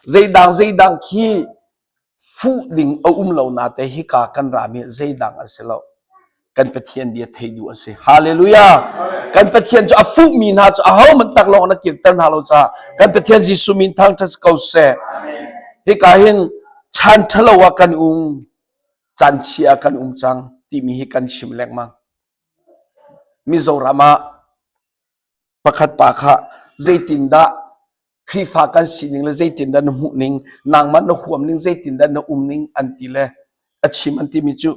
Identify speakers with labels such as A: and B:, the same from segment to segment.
A: Zeidang zeidang khi fuh ding a um lo na te hika kan rami zeidang a si lo. Kan Pathian bia thei duh a si. Hallelujah. Kan Pathian cu a fuhmi hna cu ahohmanh tak lawng na kirter hna lo caah kan Pathian Jesuh min thangṭhat ko seh. Hika hin chan ṭhalo ah kan um, caan chia kan um cang timi hi kan chim lengmang. Mizoram ah pakhat pa kha zeitindah Khrihfa kan sining le zeitindah na hmuh ning, nangmah na huam ning, zeitindah na um ning an ti le a chim an timi cu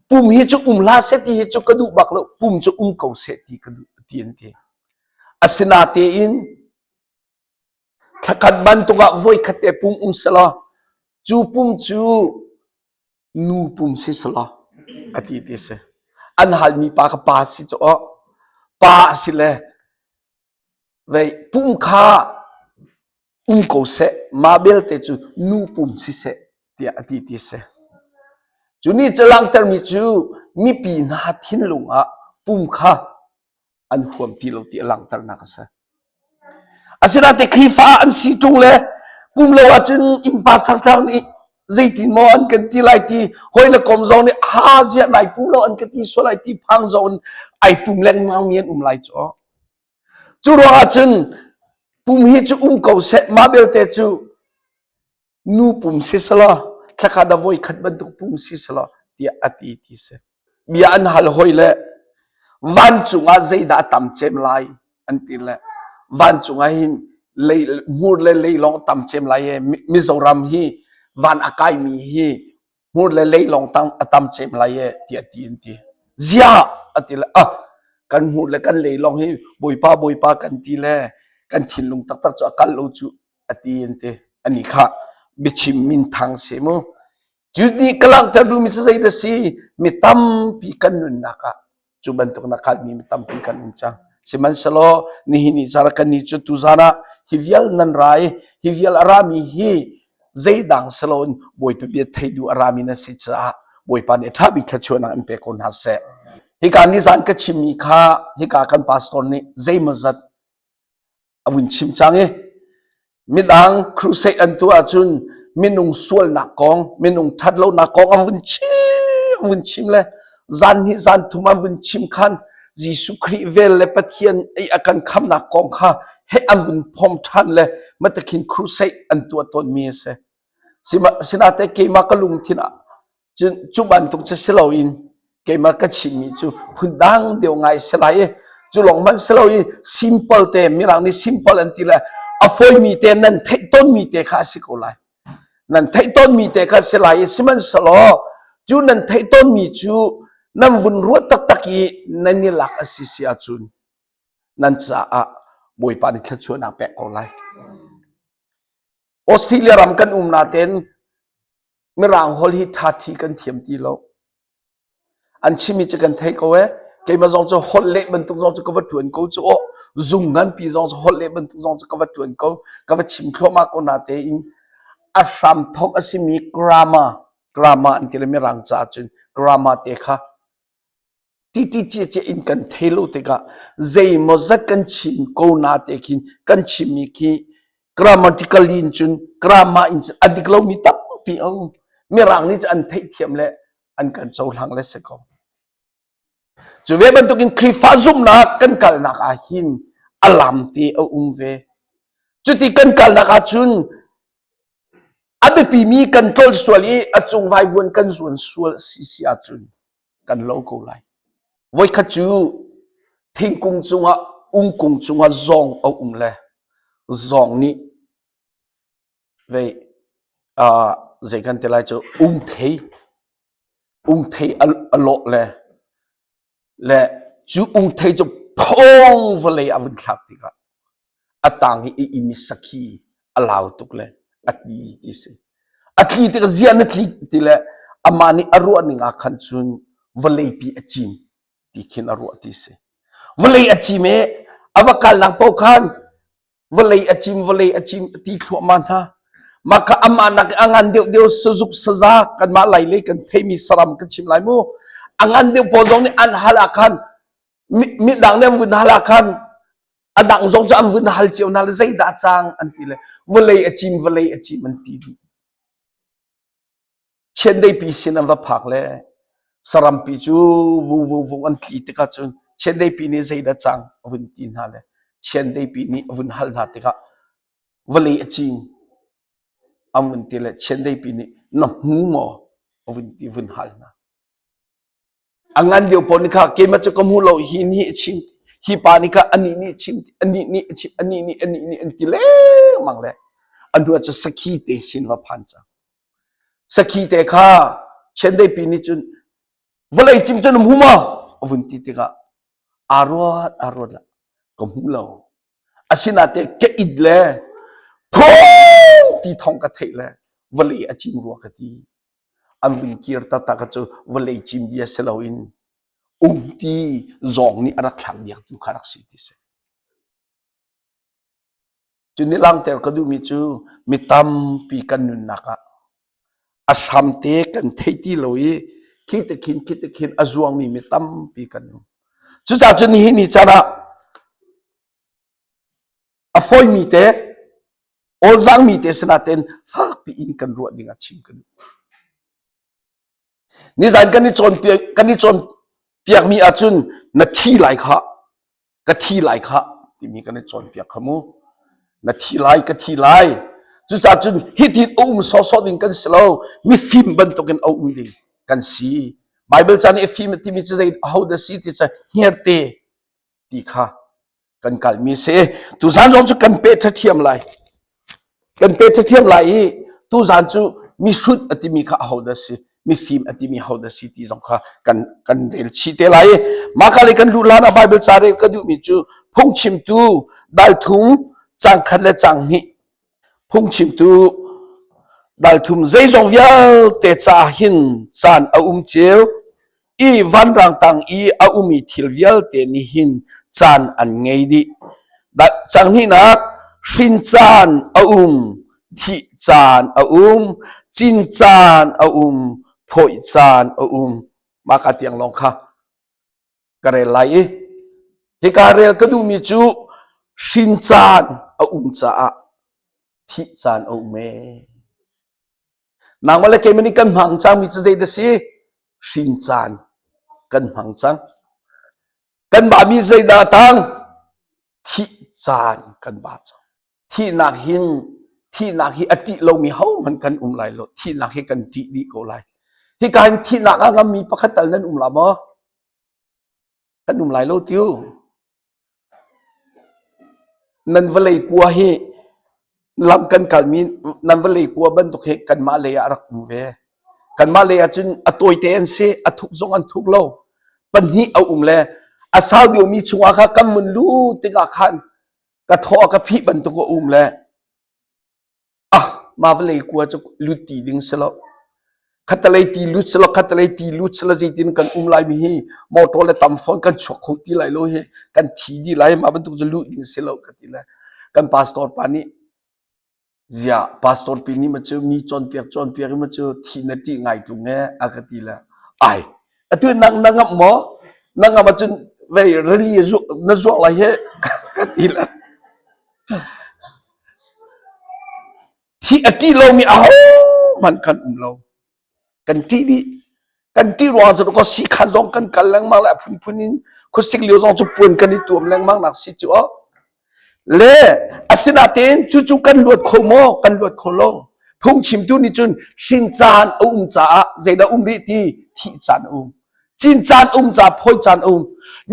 A: pum hi cu um hlah seh ti hi cu ka duh bak lo, pum cu um ko seh ti ka duh ti an ti. Asinatein thlakhat bantuk ah voikhat te pum um selaw cu pum cu nu pum si selaw a ti ti si. An halmi pa ka pa si cu aw pa a si le vei pum kha um ko seh mah belte cu nu pum si seh tiah a ti ti si. Cu nih cu langhtermi cu mipi hna thinlung ah pum kha an huam ti lo ti a langhternak a si. Asinain Khrihfa an si ṭung le pum lo ahcun innpa changthlang nih zeitin maw an kan ti lai ti hawi le kom zong nih ha ziah nai pum lo an ka ti sual lai ti phang zong in ai pum lengmang mi an um lai cu. Cu ruangah cun pum hi cu um ko seh mah belte cu nu pum si selaw thlakhat ah voikhat bantuk pum si selaw tiah a ti ti si. Bia an hal hoi le vancung ah zeidah a tam cem lai an ti le vancung ah hin lei hmur le lei lawng tam cem lai e Mizoram hi van a kaimi hi hmur le lei lawng tam a tam cem lai e tiah ti an ti. Ziah a ti le ah kan hmur le kan lei lawng hi bawipa bawipa kan ti le kan thinlung taktak cu a kal lo cu a ti an ti ani kha biachim minthang si mu cu nih ka langhter duhmi cu zei dah si mi tampi kan nunnak ah cu bantuk na khalmi mi tampi kan um cang sihmanhsehlaw nihin ni cara kan ni cu tuzan ah hi vial nan ra i hi vial a rami hi zeidang saloin bawipa bia thei duh a rami na si caah bawipa nih ṭha bik thluachuahnak in pe ko hna seh hika nizan ka chimmi kha hika kan pastor nih zeimawzat a vun chim cang i midang crusade an tuah ahcun minung sualnak kong minung ṭhatlonak kong an vun chim vun chim le zan hnih zan thum an vun chim khan Jesuh Khrih vel le Pathian ei a kan khamnak kong kha he an vun phom ṭhan le matakhin crusade an tuah tawnmi a si. Sinate keimah ka lungthin ah Cun cu bantuk cu si loin keimah ka chimmi cu phundang deuh ngai si lai i cu lawng hmanh si lo i simple te mirang nih simple an ti le a fawimi te nan theih tawnmi te kha a si ko lai. Nan theih tawnmi te kha si lai i sihmanhsehlaw cu nan theih tawnmi cu nan vun ruat taktak i nan i lak a si si ahcun nan caah Bawipa nih thluachuahnak pek ko lai. Australia ram kan um natein Mirang holh hi ṭhaṭhi kan thiam ti lo. An chimmi cu kan thei ko ee. Keimah zong cu holh leh bantuk zong cu ka va ṭuan ko cu aw. Zung nganpi zong cu holh leh bantuk zong cu ka va ṭuan ko. Ka va chim thluahmah ko natein a hramthawk a simi grammar, grammar an ti le Mirang ca cun grammar te kha Titi ciacia in kan thei lo tikah zeimawzat kan chim ko na te khin kan chimmi khi grammatically in cun grammar in cun a dik lomi tampi a um. Mirang nih cun an theihthiam le an kan cohlang le si ko. Cu ve bantukin Khrihfa zumhnak kan kalnak ah hin a lam te a um ve. Cuti kan kalnak ahcun a biapimi kan tlol sual i a cung vaivuan kan zuan sual si si ahcun kan lo ko lai. Voikhat cu thingkung cungah ungkung cungah zawng a um le zawng nih vei uh, zei kan ti lai cu ungthei ungthei a lawh le le cu ungthei cu phong vawlei a vun thlak tikah a tang i i imi sakhi a lau tuk le a tli ti si. A tli tik zia na tli ti le amah nih a ruah ning ah khan cun vawleipi a cim ti khin a ruah ti si. Vawlei a cim i a va kalnak paoh khan vawlei a cim vawlei a cim ti thluahmah hna. Mah kha amah nak a ngan deuh deuh sazuk saza kanmah lai lei kan theimi saram kan chim lai mu. A ngan deuh pawl zong nih an hal ah khan midang nih an vun hal ah khan. A dang zong cu an vun hal cio hna le zeidah cang an ti le vawlei a cim vawlei a cim an ti dih. Chiandeihpi sin an va phak le sarampi cu vung vung vung an tli tikah cun chiandeihpi nih zeidah cang a vun ti hna le chiandeihpi nih a vun hal hna tikah vawlei a cing an vun ti le chiandeihpi nih na hmu maw a vun ti vun hal hna. A ngan deuh pawl nih kha keimah cu ka hmu lo hi nih a chim hi pa nih kha anih nih a chim anih nih a chim anih nih anih nih an ti lengmang le an hnu ah cun sakhi te sin va phan cang. Sakhi te kha chiandeihpi nih cun vawlei cim cu na hmu maw? A vun ti tikah aa ruat aa ruat lah ka hmu lo. Asinain ka it le phung ti thawng ka theih le vawlei a cim rua ka ti. An vun kir taktak cu vawlei cim bia si loin ungti zawng nih a rak thlak biaktu kha rak si ti si. Cu nih langhter ka duhmi cu mi tampi kan nunnak ah a hramte kan thei ti lo i khi te khin khi te khin a zuangmi mi tampi kan um. Cucaah cun nihin ni caan ah a fawimi te awlzangmi te sinaten fakpi in kan ruah ding ah chim ka duh. Nizan kan i cawnpiak kan i cawnpiakmi ahcun na thi lai kha ka thi lai kha timi kan i cawnpiak kha mu. Na thi lai ka thi lai. Cucaah cun hitin a um sawsawh ding kan si lo. Mifim bantukin a um ding kan si. Bible ca nih a fim timi cu zei aho dah si ti cu hngerhte ti kha kan kalmi si. Tuzan zong cu kan peh ṭhathiam lai. Kan peh ṭhathiam lai i tuzan cu mihrut a timi kha aho dah si, mifim a timi aho dah si ti zong kha kan kan rel chih te lai. Mah ka lei kan luh hlan ah Bible ca rel ka duhmi cu phungchimtu dal thum cang khat le cang hnih phungchimtu dal thum zeizong vialte ca hin caan a um ceu i vanrang tang i a umi thil vialte nih hin caan an ngei dih. Canghnihnak hrin caan a um, thih caan a um, cin caan a um, phawih caan a um. Mah ka tiang lawng kha ka rel lai i hika rel ka duhmi cu hrin caan a um caah thih caan a um ee. Nangmah le keimah nih kan hmang cangmi cu zeidah si? Hrin caan kan hmang cang. Kan bami zeidah a tang? Thih caan kan ba cang. Thihnak hin thihnak hi a ṭih lomi hohmanh kan um lai lo. Thihnak hi kan ṭih dih ko lai. Hika hin thihnak a ngammi pakhat tal nan um la maw? Kan um lai lo tiu. Nan vawlei kua hi lam kan kalmi nan vawlei kua bantuk hi kanmah lei ah rak um ve. Kanmah lei ah cun a tawite an si, a thuk zong an thuk lo. Pahnih a um le a sau deuhmi chungah kha kan mun lu tikah khan ka thaw a ka phih bantuk a um le ah mah vawlei kua cu lut ti ding si lo khatalei ti lut si lo khatalei ti lut si lo zeitin kan um lai mi hi motor le tam phone kan chuak kho ti lai lo hi kan thi dih lai mah bantuk cu luh ding si lo ka ti le kan pastor pa nih ziah pastor pi nih ma cu mi cawnpiak cawnpiak ma cu thi na ṭih ngai ṭung e a ka ti le ai atu nang na ngamh maw na ngamh ahcun vei rili na zuak lai he ka ti le Thih a ṭih lomi ahohmanh kan um lo. Kan ṭih dih. Kan ṭih ruangah cun kaw siikhan zong kan kal lengmang le a phunphun in khuasik lio zong cu puan kan i tuam lengmang nak si cu aw. Le asinain cucu kan luat kho maw? Kan luat kho lo. Phungchimtu nih cun hrin caan a um caah zeidah um rih ti thih caan a um. Cin caan um ca phawi caan um.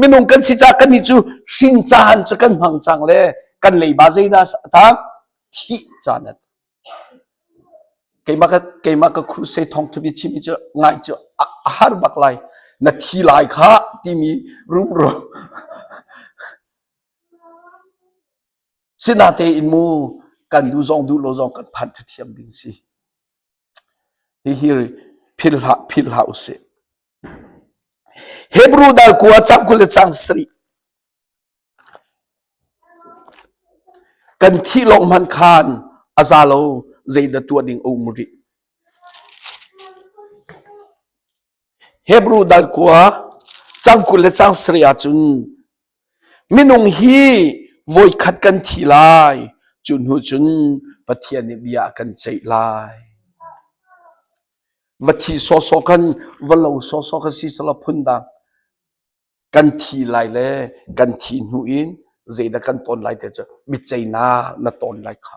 A: Minung kan si caah kannih cu hrin caan cu kan hmang cang le kan leiba zeidah a tang? Thih caan a keimah ka keimah ka crusade thawngtha bia chimmi cu ngai cu a har bak lai na thi lai kha timi rumro sinatein mu kan duh zong duh lo zong kan phan thiam ding si hihi philh hlah philh hlah usih Hebrew dal kua cang 20 le cang sarih Kan thih lawng hmanh khan a za lo zeidah tuah ding a um rih. Hebrew dal kua cang 20 le cang sarih ahcun minung hi voikhat kan thi lai, cu hnu cun Pathian nih bia a kan ceih lai. Va thi sawsawh kan va lo sawsawh kan si selaw phundang kan thi lai le kan thi hnu in zeidah kan ton lai te cu biaceihnak na ton lai kha.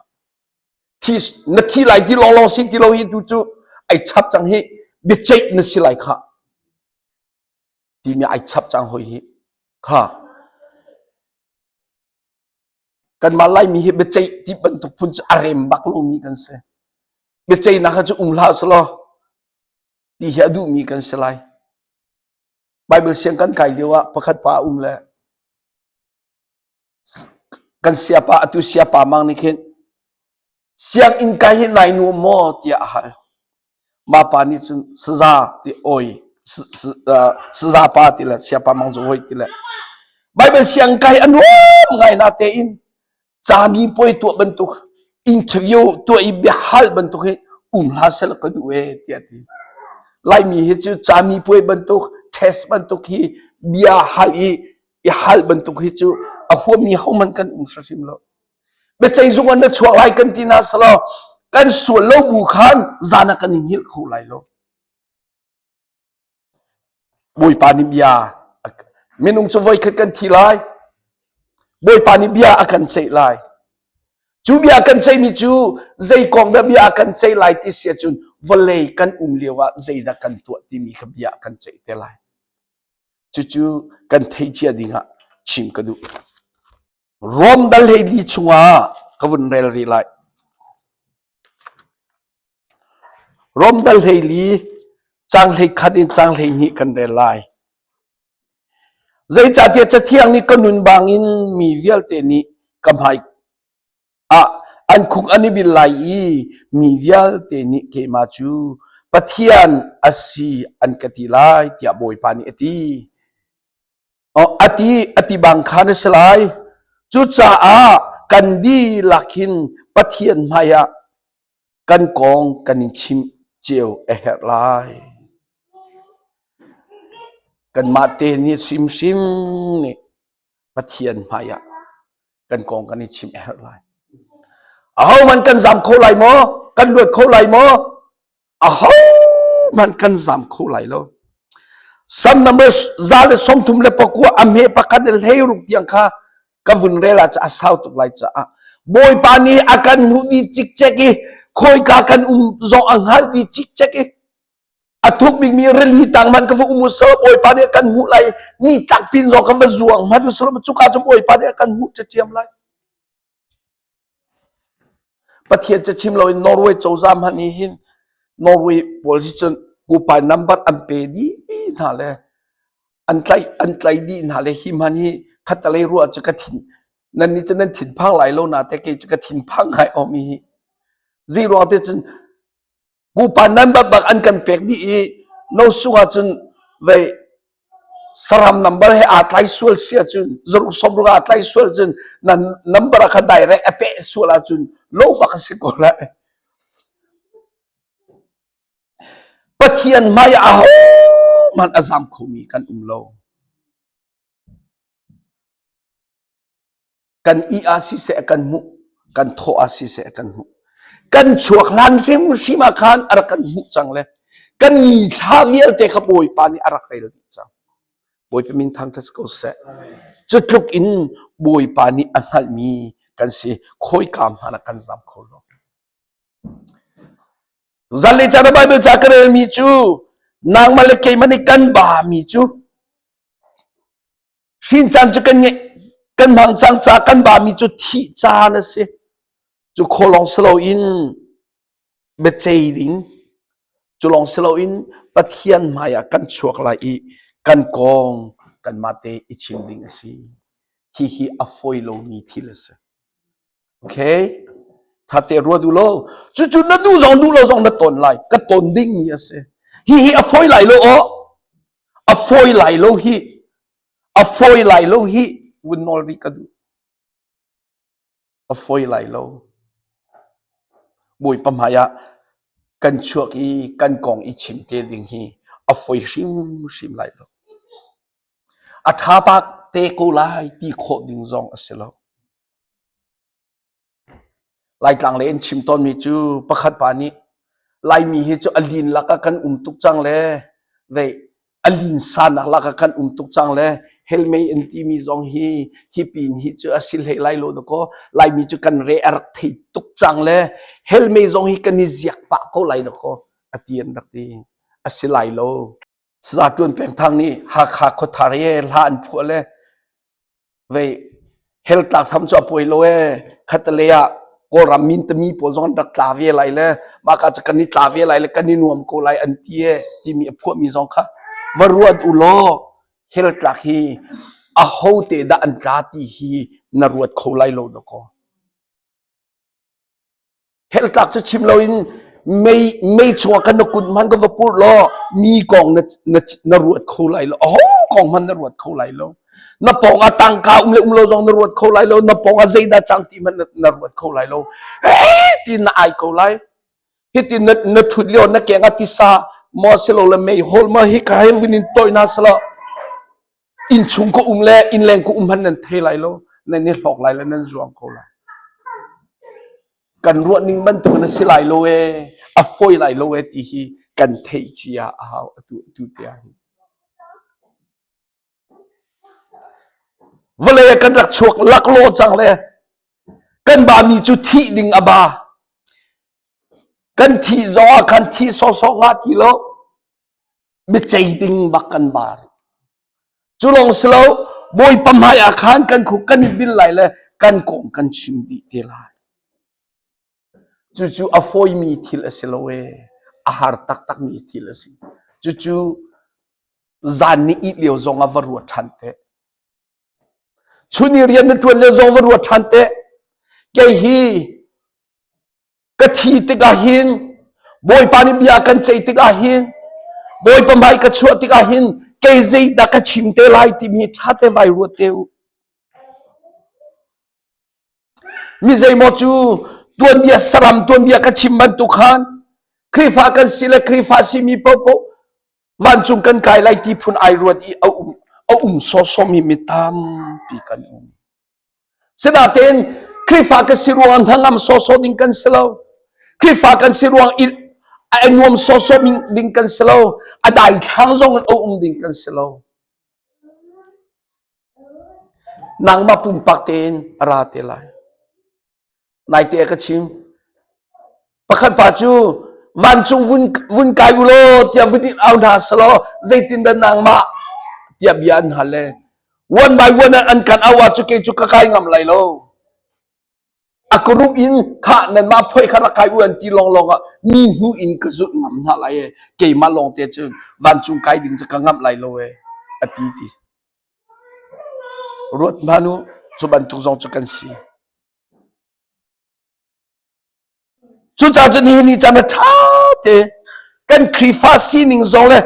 A: Thi na thi lai ti lawnglawng si ti lo hi tu cu ai chap cang hi biaceih na si lai kha. Timi ai chap cang hoi hi. Kha. Kanmah Laimi hi biaceih ti bantuk phun cu a rem bak lomi kan si. Biaceihnak kha cu um hlah selaw ti hi a duhmi kan si lai. Bible siang kan kai lio ah pakhat pa a um le kan siapa atu siapa mang nih khin sianginn kai hi nai nuam maw tiah a hal. Mah pa nih cun saza ti oi saza pa ti le siapa mang cu hoi ti le Bible siang kai a nuam ngai na tein cami puai tuah bantuk interview tuah i biahal bantuk hi um hlah seh ka duh ee tiah ti. Laimi hi cu cami puai bantuk test bantuk hi bia hal i i hal bantuk hi cu a huammi hohmanh kan um hrimhrim lo. Biaceih zung ah na chuak lai kan ti na selaw kan sual lo bu khan zan ah kan i hngilh kho lai lo. Bawipa nih bia minung cu voikhat kan thi lai. Bawipa nih bia a kan ceih lai. Cu bia kan ceihmi cu zei kong dah bia a kan ceih lai ti si ahcun vawlei kan um lio ah zeidah kan tuah timi kha bia a kan ceih te lai. Cucu kan theih cia ding ah chim ka duh. Rom dal 14 chungah ka vun rel rih lai. Rom dal 14 caang 11 in caang 12 kan rel lai. Zeicahtiah Cathiang nih ka nun bangin mi vialte nih ka hmai ah an khuk an i bil lai i mi vialte nih keimah cu Pathian a si an ka ti lai tiah Bawipa nih a ti. A ti a ti bang kha na si lai. Cucaah kan dihlak hin Pathian hmaiah kan kong kan in chimh cio a herh lai. Kanmah te nih hrimhrim nih Pathian hmaiah kan kong kan i chimh a herh lai. Ahohmanh kan zam kho lai maw? Kan luat kho lai maw? Ahohmanh kan zam kho lai lo. Sam number 139 a hme pakhat le 16 tiang kha ka vun rel ah a sau tuk lai caah Bawipa nih a kan hmuh dih cikcek i khawika kan um zong a hngalh dih cikcek i a thuk bikmi rili tang hmanh ka va um usalaw Bawipa nih a kan hmuh lai ni tlak pin zong ka va zuang hmanh usalaw cuka cu Bawipa nih a kan hmuh ṭhiam lai. Pathian cu chim loin Norway cozah hmanh nih hin Norway pawl hi cun kupai number an pe dih hna le an tlaih an tlaih dih hna le hi hmanh hi khattelei ruah cu ka thin nan nih cun nan thinphang lai lo na te kei cu ka thinphang ngai om hi zei ruang te cun Pupa nan bak an kan pek dih i no sung ahcun vei saram number he aa tlai sual si ahcun zaruk sawmruk aa tlai sual cun nan number kha direct a peh sual ahcun lo bak a si ko lai. Pathian hmai ah ahohmanh a zam khomi kan um lo. Kan ih ah siseh a kan hmuh, kan thawh ah siseh a kan hmuh. Kan chuak hlan hrimhrim ah khan a rak kan hmuh cang le kan nithla vialte kha Bawipa nih a rak rel dih cang. Bawipa min thangṭhat ko seh. Cu tluk in Bawipa nih a hngalhmi kan si. Khawika hmanh ah kan zam kho lo. Zanlei caan ah Bible ca ka relmi cu nangmah le keimah nih kan bami cu Hrin caan cu kan ngeih kan hmang cang ca kan bami cu thih caan a si. Cu khaw lawng si loin biacei ding, cu lawng si loin Pathian hmai ah kan chuak lai i kan kong kanmah te i chim ding a si. Hihi a fawi lomi thil a si. Okay? Thate ruat u law, cucu na duh zong duh lo zong na ton lai. Ka ton dingmi a si. Hihi a fawi lai lo aw. A fawi lai lo hi. A fawi lai lo hi vun nawl rih ka duh. A fawi lai lo. Bawipa hmai ah kan chuak i kan kong i chim te ding hi a fawi hrimhrim lai lo. A ṭha bak te ko lai ti khawh ding zong a si lo. Laitlang lei in chim tawnmi cu pakhat pa nih Laimi hi cu a lin lakah kan um tuk cang le vei a linsanak lakah kan um tuk cang le helmei an timi zong hi hi pin hi cu a si hlei lai lo dakaw Laimi cu kan re a rak thei tuk cang le helmei zong hi kan i ziak pah ko lai dakaw a ti an rak ti a si lai lo. Saza Ṭuan Peng Thang nih Hakha khuathar i hla an phuah le vei hell tlak tham cu a puai lo ee khatalei ah Kawlram mintami pawl zong an rak tla ve lai le mahka cu kan i tla ve lai le kan i nuam ko lai an ti ee timi a phuahmi zong kha va ruat u law hell tlak hi aho te dah an tla ti hi na ruat kho lai lo dakaw. Heltlak cu chim loin mei mei chungah kan na kut hman ka va purh law mi kong na na na ruat kho lai lo aho kong hman na ruat kho lai lo na pawng ah tangka um le um lo zong na ruat kho lai lo na pawng ah zeidah cang ti hmanh na, na ruat kho lai lo hey ti na ai ko lai hiti na na thut lio na keng ah tisa maw silo le mei hol ma hi ka he vun in toih na salo Innchung ka um le innleng ka um hmanh nan thei lai lo, nan i hlawk lai le nan zuang ko lai. Kan ruah ning bantuk in a si lai lo ee, a fawi lai lo ee ti hi kan theih cia a hau atu atu te ah hin. Vawlei ah kan rak chuak laklawh cang le kan ba mi cu thih ding a ba. Kan thih zong ah khan thih sawhsawh ngah ti lo. Biacei ding bak kan bar. Cu lawng si lo, Bawipa hmai ah khan kan khuk kan i bil lai le kan kong kan chim dih te lai. Cucu a fawimi thil a si lo ee. A har taktakmi thil a si. Cucu zan ni ih lio zong ah va ruat ṭhan te. Chun i rian na ṭuan lio zong va ruat ṭhan te. Kei hi ka thi tikah hin Bawipa nih bia kan ceih tikah hin Bawipa hmai ka chuah tikah hin kei zeidah ka chim te lai timi ṭha te vai ruat te u. Mi zeimaw cu tuanbia saram tuanbia ka chim bantuk khan Khrihfa kan si le Khrihfa simi paohpaoh vancung kan kai lai ti phun ai ruat i a um a um sawsawmi mi tampi kan um. Sinain Khrihfa kan si ruang hnangam sawsawh ding kan si lo. Khrihfa kan si ruang i a nuam sawsawh ding kan si lo. A daithlang zong in a um ding kan si lo. Nangmah pumpak tein a ra te lai. Naite a ka chim. Pakhat pa cu vancung vun, vun kai u law tiah vun in au hna selaw zeitindah nangmah tiah bia an hal le one by one an kan au ah cu kei cu ka kai ngam lai lo. A group in kha nanmah phoi kha rak kai u an ti lawnglawng ah mi hnu in ka zulh ngam hna lai e keimah lawng te cu vancung kai ding cu ka ngamh lai lo e a ti ti. Ruat hmanh u cu bantuk zong cu kan si. Cucaah cun nihin ni caan ah ṭha te kan Khrihfa sining zong le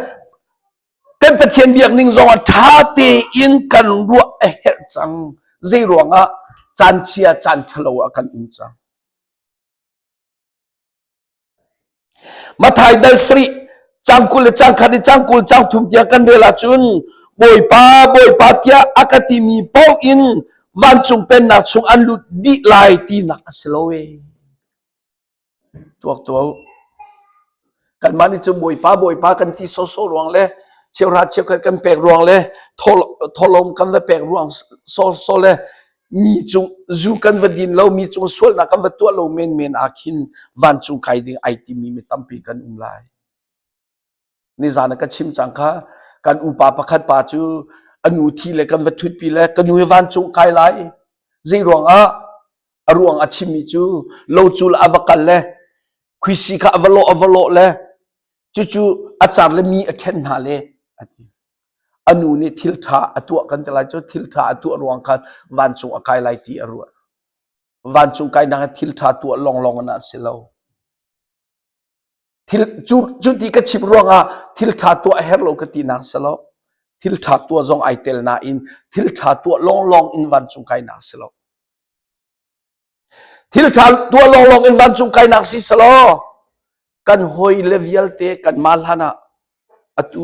A: kan Pathian biak ning zong ah ṭha tein kan ruah a herh cang. Zei ruangah caan chia caan ṭhalo ah kan um cang. Matthai dal sarih cang 20 le cang khat i cang 20 cang thum tiang kan rel ahcun Bawipa Bawipa tiah a ka timi paoh in vancung pennak chung an lut dih lai tinak a si lo ee. Tuak tuah u. Kanmah nih cun Bawipa Bawipa kan ti sawsawh ruang le cheuhra cheukhat kan pek ruang le thawhlawm kan va pek ruang sawsawh le mi cung zu kan va din lo mi cung sualnak kan va tuah lo menmen ah khin vancung kai ding ai timi mi tampi kan um lai nizan ah ka chim cang kha kan upa pakhat pa cu a nu thi le kan va thutpi le ka nu hi vancung kai lai zei ruang ah a ruang a chimmi cu lo cul a va kal le khuisi kha a va lawh a va lawh le cucu a car le mi a ṭhen hna le a ti A nu nih thil ṭha a tuah kan ti lai cu thil ṭha a tuah ruang khan vancung a kai lai ti a ruah. Vancung kainak hi thil ṭha tuah lawnglawng in a si lo. Thil cu cu ti ka chim ruangah thil ṭha tuah a herh lo ka tinak si lo. Thil ṭha tuah zong ai tel nain thil ṭha tuah lawnglawng in vancung kainak si lo. Thil ṭha tuah lawnglawng in vancung kainak si selaw kan hawi le vialte kanmah hlan ah atu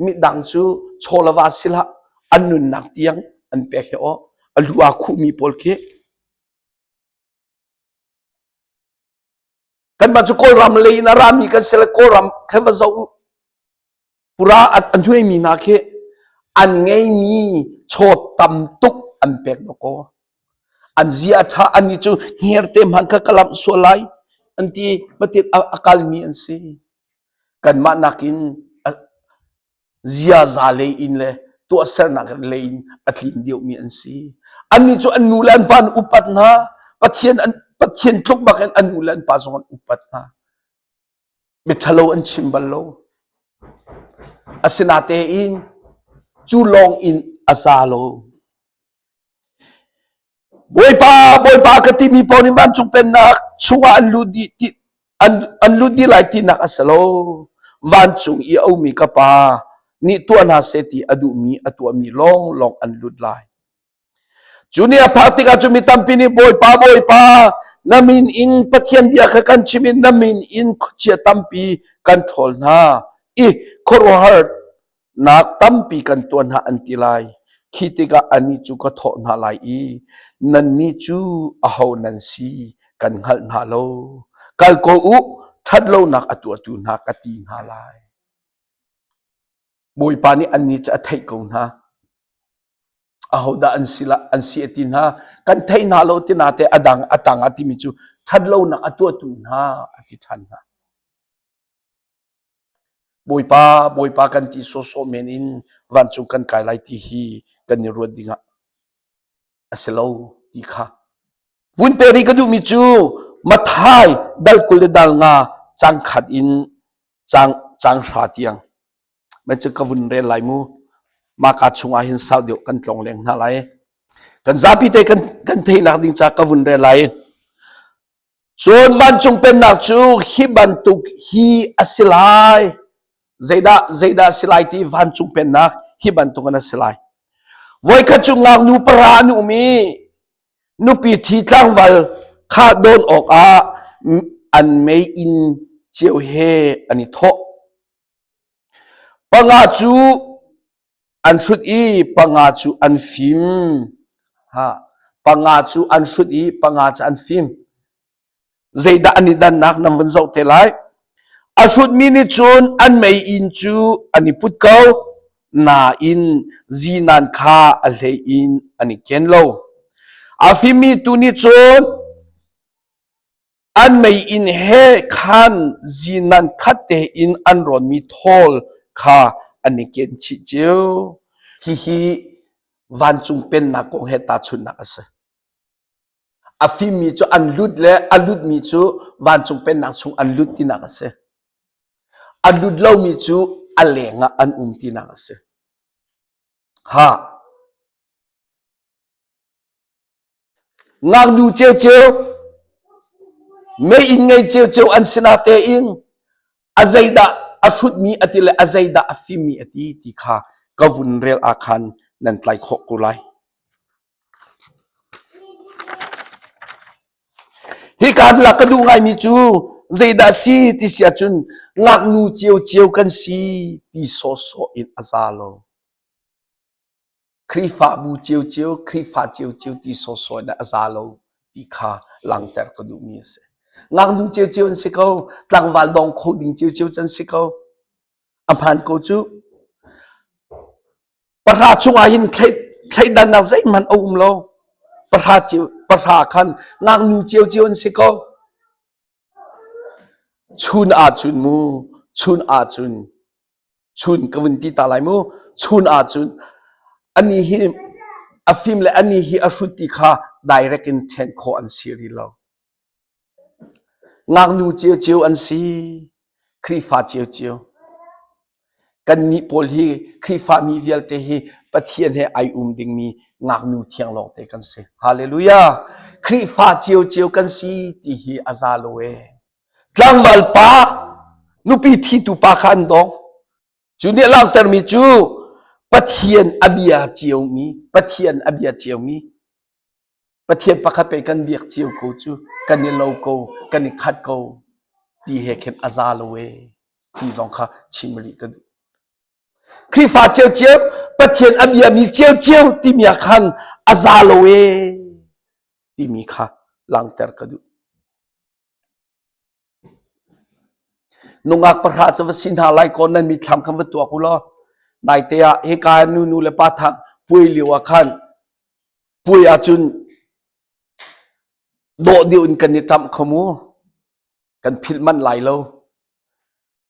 A: midang cu chaw le va si hlah an nunnak tiang an pek hi aw a lu aa khuhmi pawl khi. Kanmah cu Kawlram lei in a rami kan si le Kawlram kha va zoh u. Pura a hnuaimi hna khi an ngeimi chaw tam tuk an pek dawkaw. An zia a ṭha annih cu hngerte hmanh kha ka lamh sual lai an ti matin a, a kalmi an si. Kanmah nakin ziaza lei in le tuahsernak lei in a tlin deuhmi an si. Annih cu an nu le an pa an upat hna. Pathian an Pathian tluk bak in an nu le an pa zong an upat hna. Miṭhalo an chim bal lo. Asinatein cu lawng in a za lo. Bawipa, Bawipa ka timi paoh nih vancung pennak chungah an lut dih ti an, an lut dih lai tinak a si lo. Vancung i a ummi ka Pa nih tuah hna seh ti a duhmi a tuahmi lawnglawng an lut lai. Cu ni a phak tikah cu mi tampi nih Bawipa, Bawipa, na min in Pathian bia kha kan chim i na min in khuachia tampi kan ṭhawl hna i khuaruahharnak tampi kan tuah hna an ti lai. Khi tikah anih cu ka thawh hna lai i nannih cu aho nan si kan hngalh hna lo. Kal ko u, ṭhatlonak a tuahtu hna ka ti hna lai. Bawipa nih annih cu a theih ko hna. Ahodah an si la an si a ti hna. Kan thei hna lo ti na te a dang a tang a timi cu ṭhatlonak a tuahtu hna a ti ṭhan hna. Bawipa, Bawipa kan ti sawsawh men in vancung kan kai lai ti hi kan i ruat dingah a si lo ti kha. Vun pe rih ka duhmi cu Mathai dal 20 le dal nga cang khat in cang cang hra tiang man cu ka vun rel lai mu maka chungah hin sau deuh kan tlong leng hna lai kan zapi te kan kan theihnak ding ca ka vun rel lai cun vancung pennak cu hi bantuk hi a si lai zeidah zeidah si lai ti vancung pennak hi bantuk an a si lai voikhat cu ngaknu para an um i nupi thi tlangval kha dawn awkah an mei inn cio he an i thawh. Panga cu an hrut i panga cu an fim. Ha, panga cu an hrut i panga cu an fim. Zeidah an i dannak nan vun zoh te lai. A hrutmi nih cun an meiinn cu an i put ko, nain zinan kha a hlei in an i ken lo. A fimmi tu nih cun an meiinn he khan zinan khat tein an rawnmi thawl kha an i ken chih cio. Hihi vancung pennak kong he tahchunhnak a si. A fimmi cu an lut le a lutmi cu vancung pennak chung an lut tinak a si. A lut lomi cu a leng ah an um tinak a si. Ha. Ngaknu ceuceu, meiinn ngei ceuceu an si natein a zeidah a hrutmi a ti le a zeidah a fimmi a ti ti kha ka vun rel ah khan nan tlai khawh ko lai. Hika lak ka duh ngaimi cu zeidah si ti si ahcun ngaknu ciocio kan si ti sawhsawh in a za lo. Khrihfabu ciocio, Khrihfa ciocio ti sawhsawh in a za lo ti kha langhter ka duhmi a si. Ngaknu ciocio an si ko, tlangval dong kho ding ciocio an si ko. A hmaan ko cu. Pahra chungah hin thleidannak zeihmanh a um lo. Pahra cio, pahra khan ngaknu ciocio an si ko. Chun ahcun mu, chun ahcun, chun ka vun ti ta lai mu, chun ahcun ani hi a fim le ani hi a hrut ti kha direct in then khawh an si rih lo. Ngaknu ciocio an si. Khrihfa ciocio. Kannih pawl hi Khrihfami vialte hi Pathian he ai um dingmi ngaknu thiang lawngte kan si. Hallelujah! Khrihfa ciocio kan si ti hi a za lo ee. Tlangval pa, nupi thitu pa kha an dong. Cu nih a langhtermi cu Pathian a bia ciomi, Pathian a bia ciomi, Pathian pakhat pei kan biak cio ko cu kan i lo ko kan i khat ko ti he khin a za lo ee ti zong kha chim rih ka duh. Khrihfa ciocio Pathian a biami ciocio timi ah khan a za lo ee timi kha langhter ka duh. Nungak pahra cu va si hna lai kaw nan mitthlam khan va tuak u law naite ah hika nu nu le pa thang puai lio ah khan puai ahcun dawh deuh in kan i ṭamh kho mu. Kan philh manh lai lo.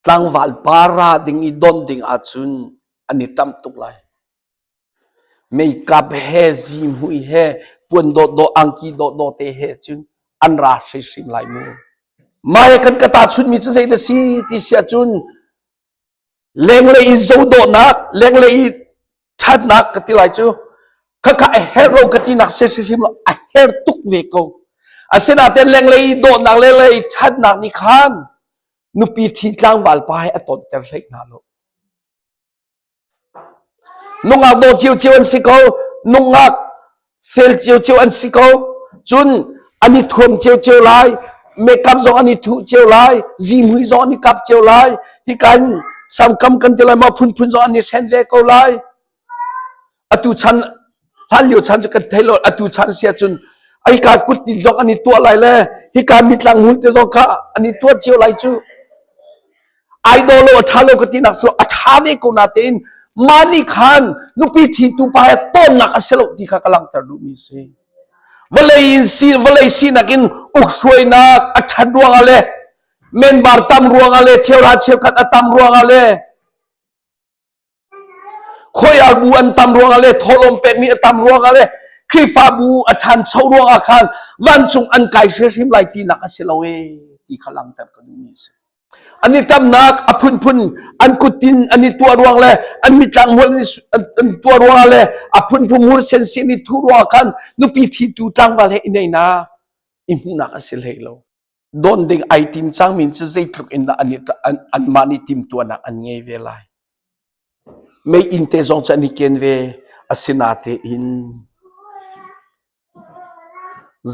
A: Tlangval pa ra ding i don ding ahcun an i ṭamh tuk lai. Meikap he zihmui he puan dawhdawh angki dawhdawh te he cun an ra hrimhrim lai mu. Mah he kan ka tahchunhmi cu zei na si ti si ahcun lenglei i zodawhnak, lenglei i ṭhatnak ka ti lai cu khakha a herh lo ka tinak si hrimhrim lo a herh tuk ve ko. Asinain lenglei i dawhnak lenglei i ṭhatnak nih khan nupi ṭhi tlangval pa he a tonter hlei hna lo. Nungak dawh ciocio an si ko. Nungak fel ciocio an si ko. Cun an i thuam ciocio lai. Makeup zong an i thuh cio lai. Zihmui zong an i kap cio lai. Hika in samkam kan ti lai maw phunphun zong an i hren ve ko lai. Atu chan hlan lio chan cu kan thei lo. Atu chan si ahcun hika kuttin zong an i tuah lai le hika mitlang hmun te zong kha an i tuah cio lai cu. Ai daw lo a ṭha lo ka tinak si lo a ṭha ve ko natein mah nih khan nupi ṭhitu pa he tawnnak a si lo ti kha ka langhter duhmi a si. Vawlei in si vawlei sinak in ukhruainak a ṭhat ruangah le member tam ruangah le cheuhra cheukhat a tam ruangah le Khuaiar bu an tam ruangah le thawhlawm pekmi a tam ruangah le Khrihfabu a ṭhancho ruangah khan vancung an kai hrimhrim lai tinak a si lo ee ti kha langhter ka duhmi a si. An i ṭamnak a phunphun an kuttin an i tuah ruang le an mitlang hmual an tuah ruangah le a phunphun hmur sensi an i thuh ruangah khan nupi ṭhitu tlangval he i neinak i hmuhnak a si hlei lo. Don ding ai tim cangmi cu zeitluk in dah an i anmah nih timtuahnak an ngei ve lai. Meiinn te zong cu an i ken ve. Asinatein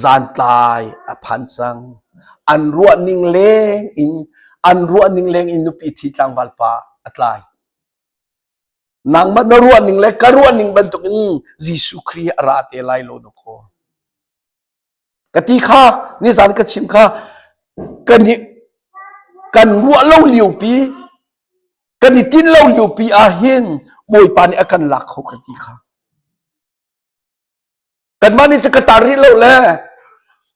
A: zantlai a phan cang. An ruah ning leng in an ruah ning leng in nupi ṭhi tlangval pa a tlai. Nangmah na ruah ning le ka ruah ning bantukin Jesuh Khrih a ra te lai lo dakaw. Ka ti kha nizan ka chim kha kan i kan ruah lo liopi kan i tin lo liopi ah hin Bawipa nih a kan lak kho ka ti kha. Kanmah nih cu ka tar rih lo le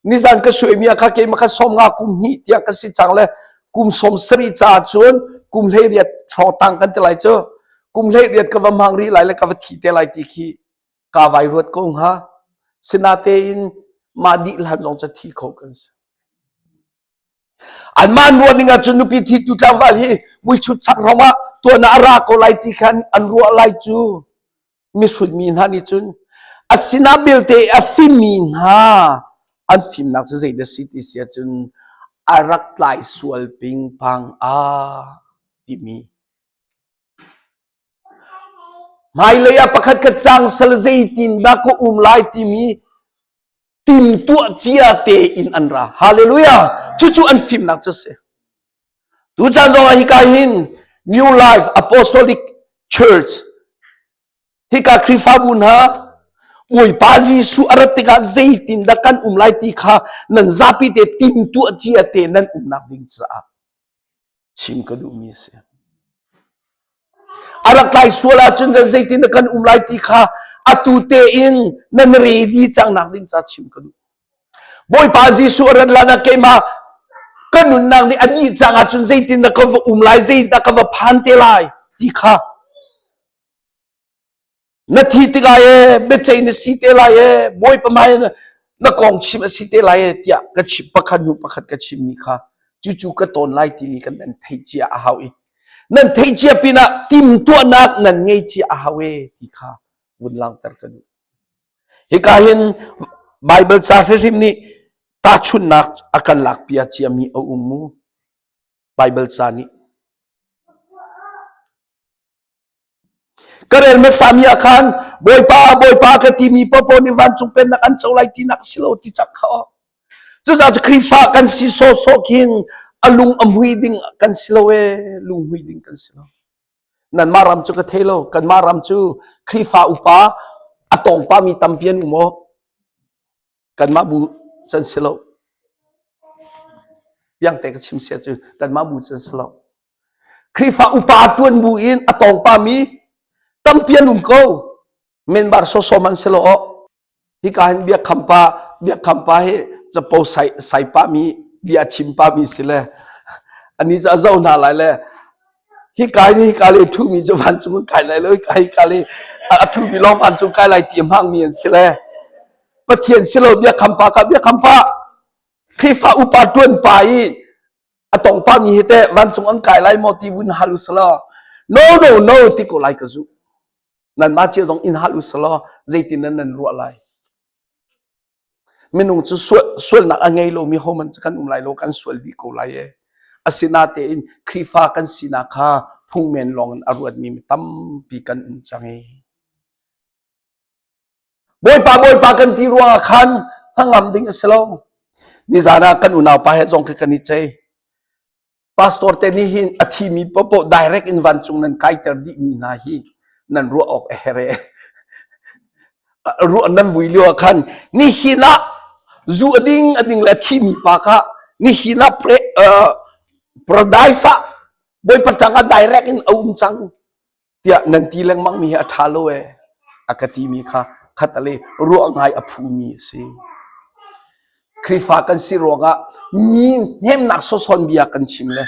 A: nizan ka suaimi ah kha keimah kha 50 kum hnih tiang ka si cang le kum 70 caah cun kum 18 hrawng tang kan ti lai cu kum 18 ka va hmang rih lai le ka va thi te lai ti khi Kaa vai ruat ko hnga. Sinatein mah dih hlan zong cu thi kho kan si. Anmah an ruah ning ahcun nupi thitu tlangval hi muichut chak hrawng ah tuan ah a ra ko lai ti khan an ruah lai cu mihrut mi hna nih cun asina belte a fimmi hna an fimnak cu zei dah si ti si ahcun a rak tlai sual pingpang a timi Hmailei ah pakhat khat cang sal zeitindah ka um lai timi timtuah cia tein an ra. Hallelujah! Cucu an fimnak cu a si. Tuchan zong ah hika hin New Life Apostolic Church hika Khrihfabu hna Bawipa Jesuh a rat tikah zeitindah kan um lai ti kha nan zapi te timtuah cia te nan umnak ding caah chim ka duhmi a si. A rak tlai sual ahcun kan zeitin kan um lai ti kha atu tein nan ready cang nak ding ca chim ka duh. Bawipa Jesuh a rat lan ah keimah ka nunnak nih a dih cang ahcun zeitin dah ka va um lai, zeidah ka va phan te lai ti kha Na thi tikah ee biaceih na si te lai ee Bawipa hmai na kong chim a si te lai ee tiah ka chim pakhat hnu pakhat ka chimmi kha cucu ka tawn lai timi kan nan theih cia a hau i nan theih cia pinah timtuahnak nan ngei cia a hau ee ti kha vun langhter ka duh. Hika hin Bible ca hrimhrim nih tahchunhnak a kan lakpiak ciami a um mu. Bible ca nih Ka rel hmasami ah khan Bawipa, Bawipa ka timi paohpaoh nih vancung pennak an co lai tinak a si lo ti cak kha aw. Cucaah cu Khrihfa kan si sawhsawh khin a lung a hmui ding kan si lo ee, lung hmui ding kan si lo. Nanmah ram cu ka thei lo. Kanmah ram cu Khrihfa upa a tawngpami tampi an um aw. Kanmah bu can si lo. Piangte ka chim sia cu kanmah bu can si lo. Khrihfa upa ṭuan bu in a tawng pami tampi an um ko. Member sawsawm an si lo. Hika hin biakkham pa biakkham pa hi capo sai sai pa mi bia chim pa mi si le ani cu a zo hna lai le hika hin hika le thu mi cu vancung kai lai lo hika hika le a thu mi lawng vancung kai lai ti hmang mi an si le Pathian si lo biakkham pa ka biakkham pa Khrihfa upa ṭuan pa i a tong pa mi hi teh vancung an kai lai maw ti vun hal usalaw no no no ti ko lai ka zu nanmah cio zong in hal usalaw zeitin nan nan ruah lai minung cu sual sualnak a ngei lomi homan cu kan um lai lo kan sual dih ko lai e asinatein Khrihfa kan sinak kha phungmen lawng in a ruatmi mi tampi kan um cang i Bawipa Bawipa kan ti ruangah khan hnangam ding a si lo. Nizan ah kan unau pa he zong khi kan i cei. Pastor te nih hin a thimi popoh direct in vancung nan kaiter dih mi hna hi nan ruah awk a herh e. Ruah nan vui lio ah khan nihin ah zu a ding a ding le a thimi pa kha nihin ah pre, uh, paradise ah Bawipa tang ah direct in a um cang. tiah nan ti lengmang mi hi a ṭha lo ee a ka timi kha khatale ruah ngai a phumi a si. Khrihfa kan si ruangah mi hnemnak sawsawn bia kan chim le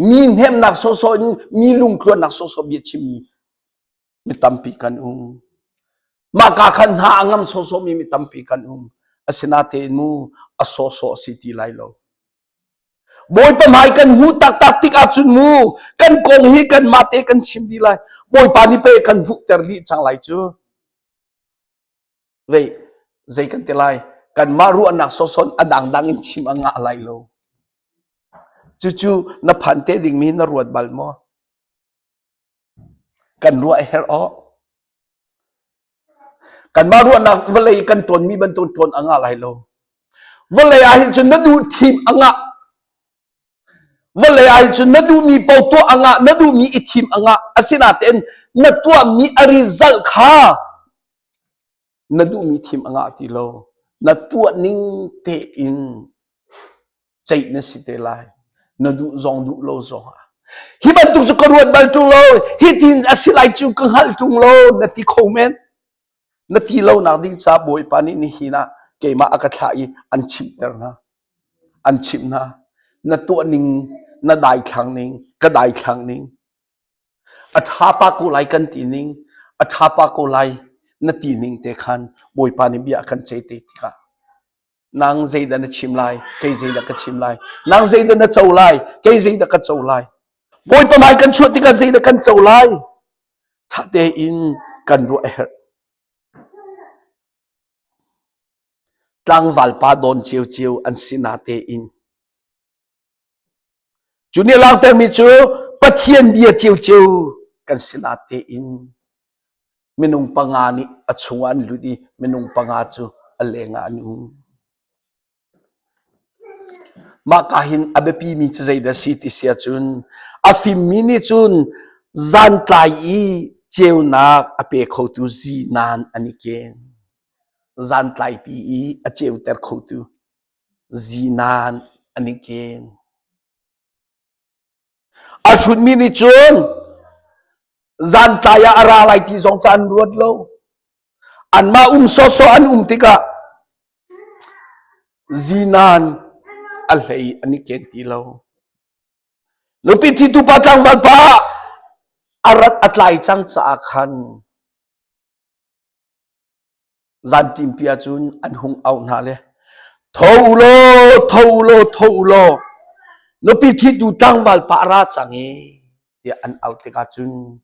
A: mi hnemnak sawsaw in mi lungtluannak sawsaw bia chimmi mi tampi kan um. Mah ka khan hna a ngam sawsawmi mi tampi kan um. Asinatein mu a sawsawh si ti lai lo. Bawipa hmai kan hmuh taktak tik ahcun mu kan kong hi kanmah te kan chim dih lai. Bawipa nih pei kan hmuhter dih cang lai cu. Vei zei kan ti lai? Kanmah ruahnak sawsawn a dangdang in chim a ngah lai lo. Cucu na phan te dingmi na ruat bal maw? Kan ruah a herh awk. Kanmah ruahnak vawlei kan ṭawnmi bantuk ṭawn a ngah lai lo. Vawlei ah hin cun na duh thim a ngah. Vawlei ah hin cun na duhmi paoh tuah a ngah, na duhmi i thim a ngah. Asinain na tuahmi a result kha na duhmi thim a ngah ti lo. Na tuah ning tein ceih na si te lai. Na duh zong duh lo zong ah. Hi bantuk cu ka ruat bal ṭung lo. Hitin a si lai cu ka hngalh ṭung lo na ti kho men. Na ti lo nak ding ca Bawipa nih nihin ah keimah a ka thlah i an chimhter hna. An chimh hna. Na tuah ning, na daithlang ning, ka daithlang ning. A ṭha pa ko lai kan ti ning, a ṭha pa ko lai na ti ning te khan Bawipa nih bia a kan ceih te tikah nang zeidah na chim lai, kei zeidah ka chim lai, nang zeidah na co lai, kei zeidah ka co lai. Bawipa hmai kan chuah tikah zeidah kan co lai? Ṭha tein kan ruah a herh. Tlangval pa dawn ciocio an si na tein Cu nih a langhtermi cu Pathian bia ciocio kan si na tein minung panga nih a chungah an lut i minung panga cu a lengah an um. Mah ka hin a biapimi cu zeidah si ti si ahcun a fimmi nih cun zantlai i ceunak a pe khotu zinan an i ken. Zantlaipi i a ceuter khotu zinan an i ken. A hrutmi nih cun zantlai ah a ra lai ti zong ca an ruat lo. Anmah um sawsawh an um tikah zinan a hlei an i ken ti lo. Nupi ṭhitu pa tlangval pa a rat a tlai cang caah khan Zanṭimpi ahcun an hung auh hna le tho u law, tho u law, tho u law, nupi ṭhitu tlangval pa a ra cang i tiah an auh tikah cun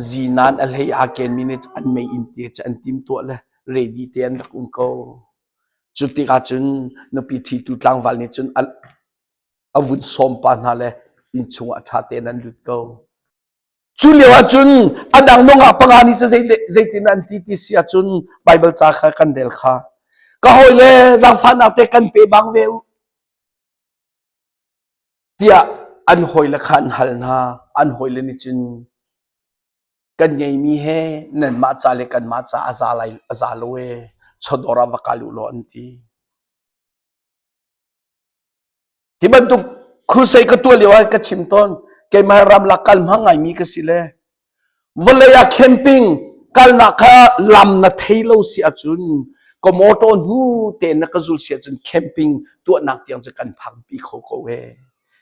A: zinan a hlei aa kenmi nih an meiinn te cu an timtuah le ready te an rak um ko. Cu tikah cun nupi ṭhitu tlangval nih cun a, a vun sawm pa hna le inn chungah ṭha tein an lut ko. Cu lio ahcun a dang nungak panga nih cu zeitin an ti ti si ahcun Baibal ca kha kan rel kha. Ka hawile zaangfahnak te kan pe bang ve u tiah an hawile kha an hal hna. An hawile nih cun kan ngeimi he nanmah ca le kanmah ca a za lai a za lo ee chawdawr ah va kal u law an ti. Hi bantuk Crusade ka tuah lio ah ka chim tawn. Keimah ramlak kal hmang ngaimi ka si le vawlei ah camping kalnak kha lam na thei lo si ahcun ka motor hnu te na ka zul si ahcun camping tuahnak tiang cu kan phangpi kho ko he.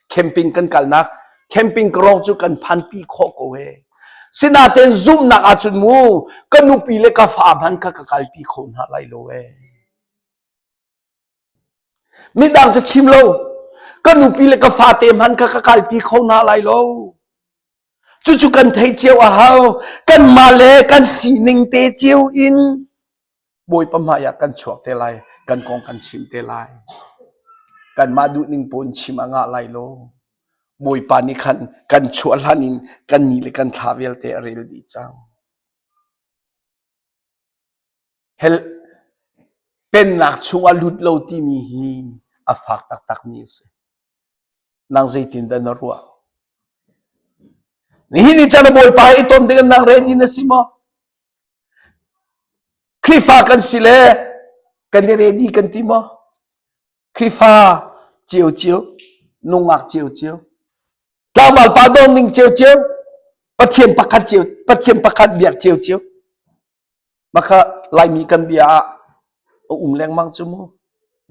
A: Camping kan kalnak camping ka cu kan phanpi khawh ko he. Sinain zumhnak ahcun mu ka nupi le ka fa hmanh kha ka kalpi kho hna lai lo ee. Midang cu chim lo. Ka nupi le ka fate hmanh kha ka kalpi kho hna lai lo. Cucu kan theih cio a hau. Kanmah le kan sining te cio in Bawipa hmai ah kan chuak te lai. Kan kong kan chim te lai. Kanmah duhning pawn chim a ngah lai lo. Bawipa nih khan kan chuah hlan in kan ni le kan thla vialte a rel dih cang. Hell pennak chungah lut lo timi hi a fak taktakmi a si. Nang zeitindah na ruah? Nihin ni caan Bawipa he i ton ding nang ready na si maw? Khrihfa kan si le kan i ready kan ti maw? Khrihfa ciocio, nungak ciocio, tlangval pa dawng ning ciocio, Pathian pakhat cio, Pathian pakhat biak ciocio. Maka Laimi kan bia ah a um lengmang cu mu.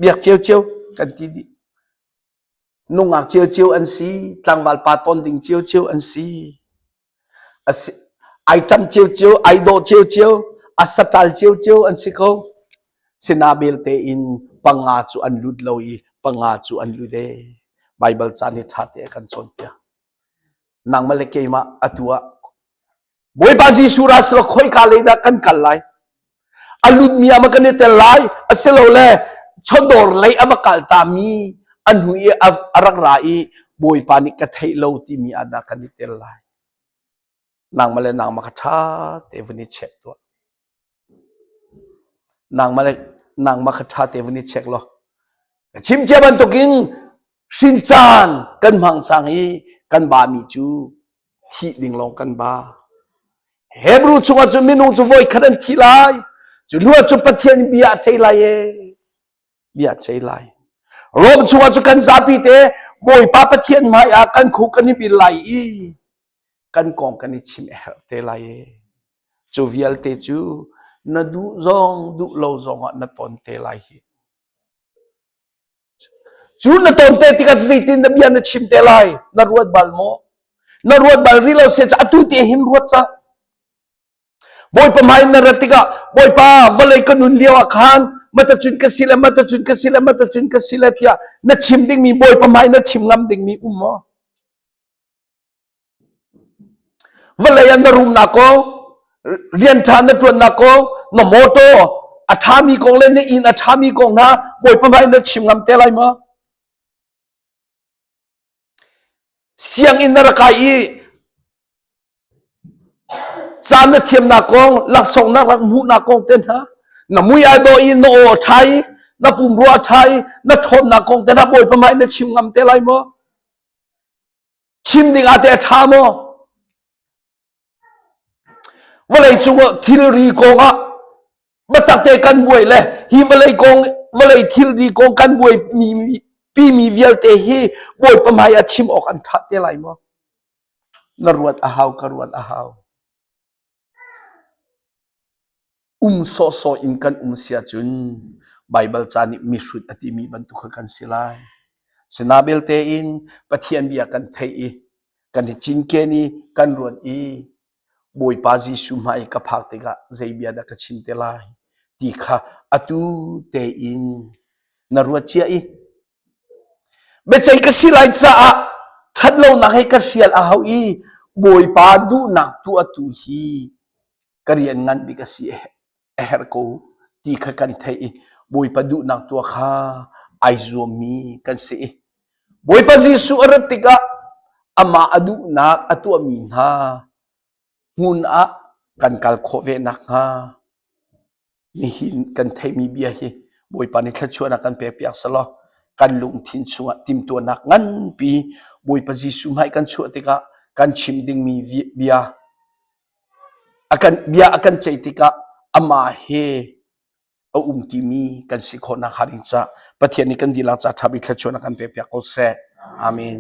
A: Biak ciocio kan ti dih. Nungak ciocio an si, tlangval pa ton ding ciocio an si. Ai ṭam ciocio, ai dawh ciocio, a saṭal ciocio an si ko. Sina belte in panga cu an lut lo i panga cu an lut ee. Baibal ca nih ṭha te a kan cawnpiak. Nangmah le keimah atu ah Bawipa Jesuh ra selaw khoika lei dah kan kal lai? A lutmi ah ma kan i tel lai? Asilole chawdawr lei a va kal tami a hnu i a rak ra i Bawipa nih ka theih lo timi ah dah kan i tel lai? Nangmah le nangmah kha ṭha te vun i check tuah. Nangmah le nangmah kha ṭha te vun i check law. Ka chim cia bantukin hrin caan kan hmang cang i kan bami cu thih ding lawng kan ba. Hebrew chungah cun minung cu voi khat an thi lai. Cu hnu ah cun Pathian bia a cei lai ee. Bia a cei lai. Rom chungah cu kan zapi te Bawipa Pathian hmai ah kan khu kan i bil lai i kan kong kan i chim a herh te lai ee. Cu vialte cu na duh zong duh lo zong ah na ton te lai hi. Cu na ton te tikah zeitin na bia na chim te lai? Na ruat bal maw? Na ruat bal rih lo se atu te hin ruat cang. Bawipa hmai na rat tikah Bawipa vawlei ka nun lio ah khan mata cun ka si le mata cun ka si le mata cun ka si le tiah na chim dingmi Bawipa hmai na chim ngam dingmi um maw? Vawlei ah na rumnak kong, rian ṭha na ṭuannak kong, na mawṭaw a ṭhami kong le na inn a ṭhami kong hna Bawipa hmai na chim ngam te lai maw? Sianginn na rak kai i ca na thiamnak kong, laksawng na rak hmuhnak kong te hna, na mui ai dawh i na aw a ṭha i na pumrua a ṭha i na ṭhawnnak kong te hna Bawipa hmai na chim ngam te lai maw? Chim ding ah teh a ṭha maw? Vawlei cungah thilri kong ah biatak te kan buai le hi vawlei kong vawlei thilri kong kan buai mi pimi vialte hi Bawipa hmai ah chim awk an ṭha te lai maw? Na ruat a hau, ka ruat a hau. Um sawhsawh in kan um si ahcun Baibal ca nih mihrut a timi bantuk kha kan si lai. Sina belte in Pathian bia kan theih i kan i cinken i kan ruat i Bawipa Jesuh hmai ka phak tikah zei bia dah ka chim te lai ti kha atu tein na ruat cia i biaceih ka si lai caah ṭhatlonak he ka hrial a hau i Bawipa duhnak tuahtu hi ka rian ngan bik a si a herh ko ti kha kan theih i Bawipa duhnak tuah kha ai zuammi kan si i Bawipa Jesuh a rat tikah amah a duhnak a tuahmi hna hmun ah kan kal khawh ve nakhnga nihin kan theihmi bia hi Bawipa nih thluachuahnak kan pekpiak selaw kan lungthin chungah timhtuahnak nganpi Bawipa Jesuh hmai kan chuah tikah kan chim dingmi bia A kan bia a kan ceih tikah amah he a um timi kan si khawh nakhnga ding caah Pathian nih kan dihlak ca ṭha bik thluachuahnak kan pekpiak ko seh. Amen.